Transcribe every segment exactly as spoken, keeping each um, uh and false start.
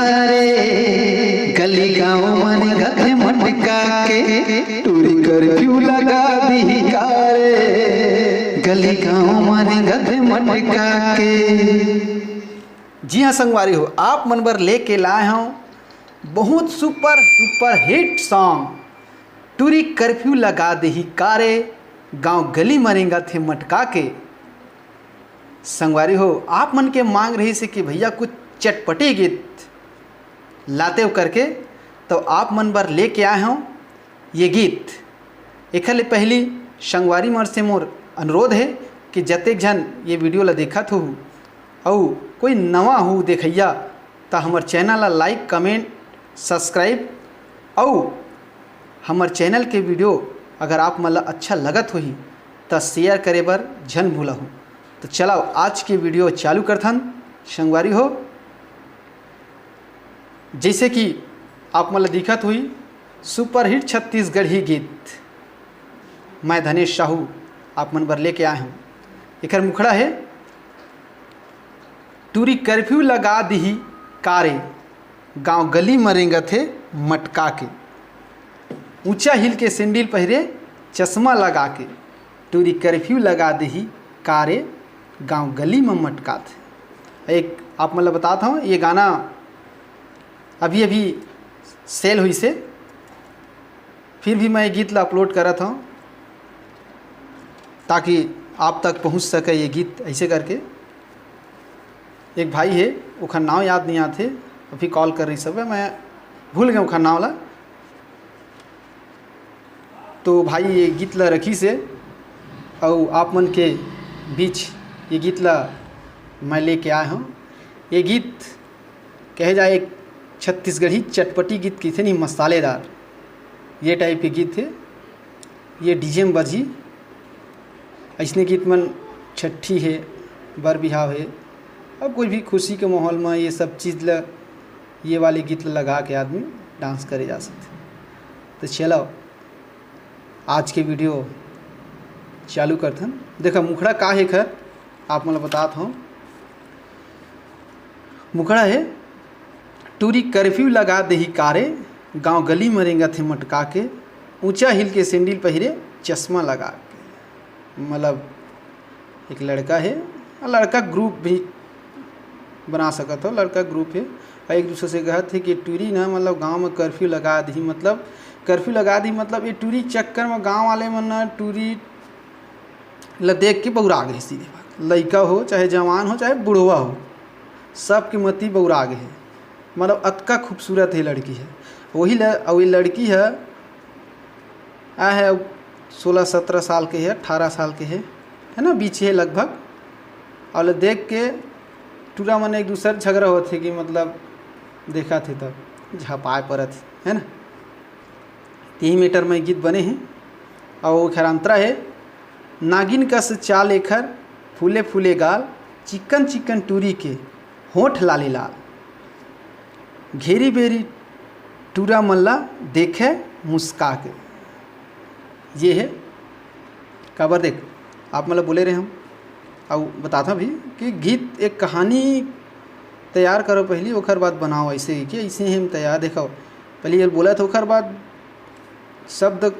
अरे गली गांव मन गथे मटका के, टूरी कर्फ्यू लगा दिही का रे। गली गांव मन गथे मटका के। जी हाँ संगवारी हो, आप मन बर लेके लाए हूँ बहुत सुपर डुपर हिट सॉन्ग टूरी कर्फ्यू लगा देही का रे, गांव गली म रेंगत हे मटका के। संगवारी हो, आप मन के मांग रहिस हे कि भैया कुछ चटपटी गीत लातेव करके, तो आप मन बर लेके आए हूँ ये गीत। एखर ले पहली संगवारी मन से मोर अनुरोध हे कि जतेक झन ये वीडियो ला देखत हो अउ कोई नवा हो देखइया, त हमर चैनल ला like, comment, subscribe अउ हमर चैनल के वीडियो अगर आप मन ला अच्छा लगत होही त share करे बर झन भूलहू। तो चलाओ आज के वीडियो चालू करथन संगवारी हो। जैसे कि आप मन ला दिखत होही सुपरहिट छत्तीसगढ़ी गीत मैं धनेश साहू आप मन बर लेके आए हूँ। एकर मुखड़ा हे, टूरी कर्फ्यू लगा दिही का रे, गांव गली म रेंगत हे मटका के। ऊंचा हील के सैंडिल पहिरे, चश्मा लगा के, टूरी कर्फ्यू लगा दिही का रे, गांव गली म मटकात हे। एक आप मन ल बतात हंव, ये गाना अभी अभी सेल होइस हे, फिर भी मैं ये गीत ला अपलोड करत हंव ताकि आप तक पहुंच सके ये गीत। ऐसे करके एक भाई हे, ओखर नाव याद नहीं आत हे, अभी कॉल कर रहिस हवय, मैं भूल गेंव ओखर नाव ला। तो भाई ये गीत ला रखिस हे, अउ आप मन के बीच ये गीत ला मैं लेके आए हंव। ये गीत कहे जाए एक छत्तीसगढ़ी चटपटी गीत कहिथे नहीं, मसालेदार, ये टाइप के गीत हे। ये डीजे में बजही। अइसने गीत मन छट्ठी हे, बर बिहाव हे, अब कोई भी खुशी के माहौल में ये सब चीज़ ल, ये वाले गीत ल लगा के आदमी डांस करे जा सकथे। तो चलो आज के वीडियो चालू करथन। देखा मुखड़ा का हे, खर आप मन ल बतात हंव। मुखड़ा हे, टूरी कर्फ्यू लगा देही का रे, गांव गली म रेंगत हे मटका के, ऊंचा हील के सैंडिल पहिरे, चश्मा लगा के। मतलब एक लड़का हे, अउ लड़का ग्रुप भी बना सकत हो, लड़का ग्रुप हे, अउ एक दूसरे से कहत हे कि टूरी ना मतलब गांव म कर्फ्यू लगा दिही, मतलब कर्फ्यू लगा दिही, मतलब ये टूरी चक्कर म गांव वाले मन ना टूरी ल देख के बउरा गे सीधे बात। लइका हो चाहे जवान हो चाहे बुढ़वा हो, सबके मती बउरा गे हे। मतलब अतका खूबसूरत हे लड़की हे। वही ल, अउ ये लड़की हे, आ हे सोलह सत्रह साल के हे, अठारह साल के हे, है ना, बीच हे लगभग। अउ ल देख के टूरा मन एक दूसर झगड़ा होत हे कि मतलब देखत हे तब झपाए परत हे, है ना। यही मैटर में गीत बने हे। अउ ओखर अंतरा हे, नागिन कस चाल एखर, फूले फूले गाल, चिक्कन चिक्कन टूरी के, होंठ लाली लाल। घेरी बेरी टूरा मन ला देखे मुस्का के। ये हे काबर देख, आप मन ला बोले रहे हंव, अउ बताथंव भी कि गीत एक कहानी तैयार करो पहली, ओखर बाद बनाओ। ऐसे ही कि ऐसे ही हम तैयार, देखो पहले ये बोलत हे, ओखर बाद शब्द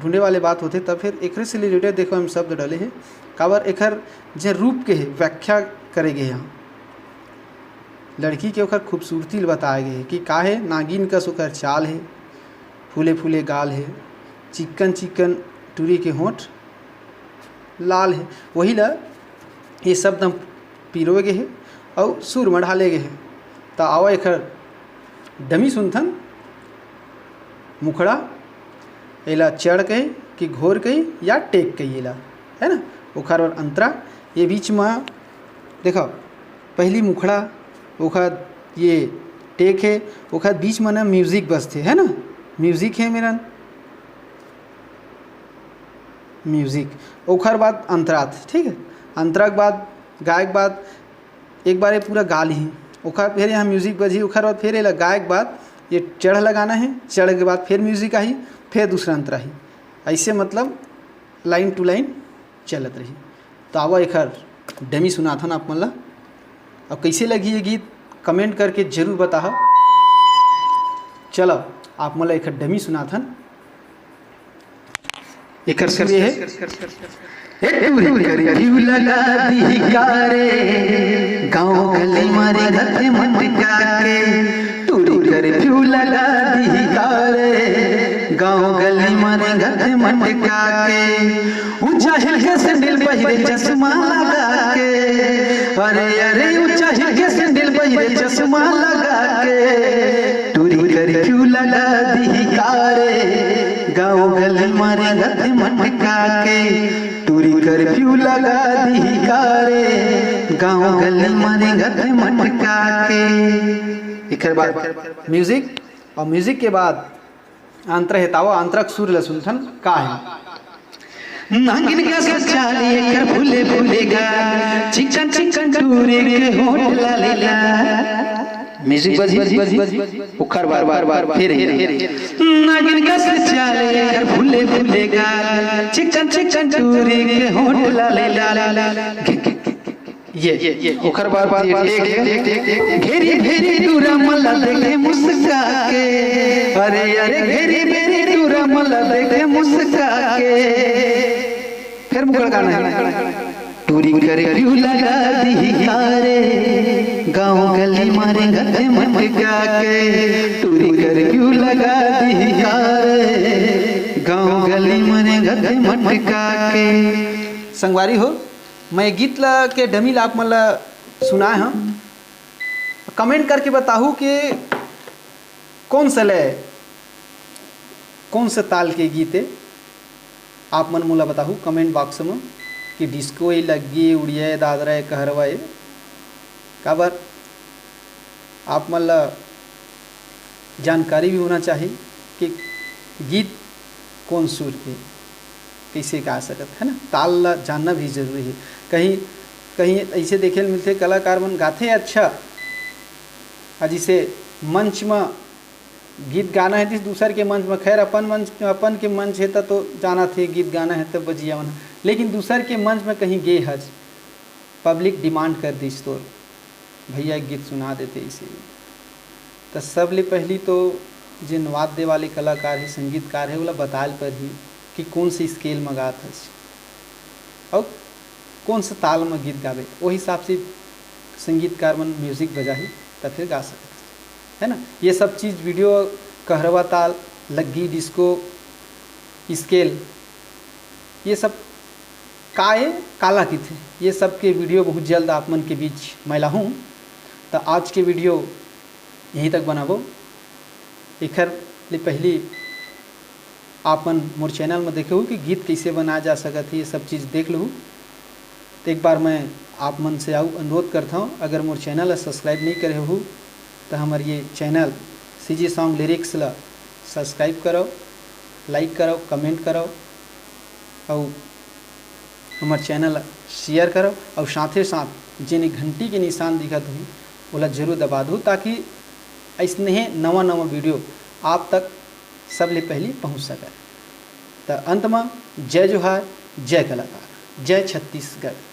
ढूंढे वाले बात होथे, तब फिर एकरे से रिलेटेड देखो हम शब्द डले हे। काबर एखर जे रूप के हे व्याख्या करे गे हे, लड़की के ओखर खूबसूरती ल बताए गे हे कि का हे, नागिन कस ओखर चाल हे, फूले फूले गाल हे, चिक्कन चिक्कन टूरी के होंठ लाल हे, वही ल ये शब्द हम पिरोए गे हे अउ सुर म ढाले गे हे। त आवा एखर डमी सुनथन। मुखड़ा, एला चढ़ कही कि घोर कही या टेक कही एला, है ना? ओखर बर अंतरा, ये बीच म देखो, पहली मुखड़ा, ओखर ये टेक हे, ओखर बीच म ना म्यूजिक बजथे, है ना? म्यूजिक हे मेरन, म्यूजिक, ओखर बाद अंतरा आथे, ठीक है। अंतरा के बाद, गाय के बाद एक बार ये पूरा गा लिही, ओखर फिर यहाँ म्यूजिक बजही, ओखर बाद फिर एला गाय के बाद ये चढ़ लगाना है, चढ़ के बाद फिर म्यूजिक आही, फिर दूसरा अंतरा आही। ऐसे मतलब लाइन टू लाइन चलत रही। तो आवा एखर डमी सुनाथन आप मन ला। अब कैसे लगी ये गीत, कमेंट करके जरूर बताहा। चलो, आप मन ला एक डमी सुनाथन। एकर सुर ये हे। ए टूरी कर क्यों लगा दी कारे, गाँव गली मारे गथे मटका के। टूरी कर क्यों लगा दी कारे, गाँव गली मारे गथे मटका के। ऊंचा हिल के सैंडल पहिरे चश्मा लगा के, अरे अरे ऊंचा हिल के सैंडल पहिरे चश्मा लगा के। टूरी कर क्यों लगा दी कारे, गाँव गली मारे गथे मटका के। टूरी कर क्यों लगा दी कारे, गाँव गली मारे गथे मटका के। एकर बाद म्यूजिक, और म्यूजिक के बाद अंतरा हे, त आवा अंतरा के सुर ल सुनथन का हे। नागिन कस चाल एकर फूले फूले गाल, चिकन चिकन टूरी के होठ लाली लाल। म्यूजिक बजी, ओखर बार बार बार फिर हे। नागिन कस चाल एकर फूले फूले गाल, चिकन चिकन टूरी के होठ लाली लाल। ये, ये, ओखर बार बार ये, ये, ये, ये, ये, ये। घेरी घेरी टूरा मन ला देखे मुस्का के, अरे अरे घेरी घेरी टूरा मन ला देखे मुस्का के। फिर मुखड़ा गाना हे। टूरी कर क्यों लगा दी कारे, गाँव गली मारे गथे मटका के। टूरी कर क्यों लगा दी कारे, गाँव गली मारे गथे मटका के। संगवारी हो, मैं गीत ला के डमी ला आप मन ला सुनाए हंव। कमेंट करके बताहू कि कौन सा लय, कौन सा ताल के गीत हे। आप मन मोला बताहू कमेंट बॉक्स में कि डिस्को ए लग्गी, उड़िया ए, दादरा ए, कहरवा ए। काबर आप मन ला जानकारी भी होना चाहिए कि गीत कौन सुर के कइसे गा सकत हे ना, ताल ला जानना भी जरूरी हे। कहीं कहीं ऐसे देखे ल मिलथे कलाकार मन गाथे अच्छा, आ जिसे मंच म गीत गाना हे जिस दूसर के मंच म, खैर अपन मंच, अपन के मंच हे त तो जानत हे गीत गाना हे त बजिया मन, लेकिन दूसर के मंच म कहीं गे हस, पब्लिक डिमांड कर दिस तोर भैया एक गीत सुना देते इसे। त सबले पहली तो जेन वाद्य वाले कलाकार हे, संगीतकार हे, ओला बताए ल परही कि कौन से स्केल म गात हस अउ कौन से ताल म गीत गाबे, ओ हिसाब से संगीतकार मन म्यूजिक बजाही त फिर गा सकत हे, है ना। ये सब चीज वीडियो, कहरवा ताल, लग्गी, डिस्को, स्केल, ये सब का ए, काला किथे, ये सब के वीडियो बहुत जल्द आप मन के बीच मैं लाहूँ। त आज के वीडियो यहीं तक बनाबो। एखर ले पहली आप मन मोर चैनल में देखे हो कि गीत कैसे बनाया जा सकत हे, ये सब चीज़ देख लहू। तो एक बार मैं आप मन से आऊ अनुरोध करता हूँ, अगर मोर चैनल ला सब्सक्राइब नहीं करे हो तो हमार ये चैनल सी जी सॉन्ग लिरिक्स ला सब्सक्राइब करो, लाइक करो, कमेंट करो और हमार चैनल ला शेयर करो और साथे साथ जेन घंटी के निशान दिखत होही ओला जरूर दबा दू, ताकि ऐसने नवा नवा वीडियो आप तक सबले पहली पहुँच सके। त अंत में जय जोहार, जय कलाकार, जय छत्तीसगढ़।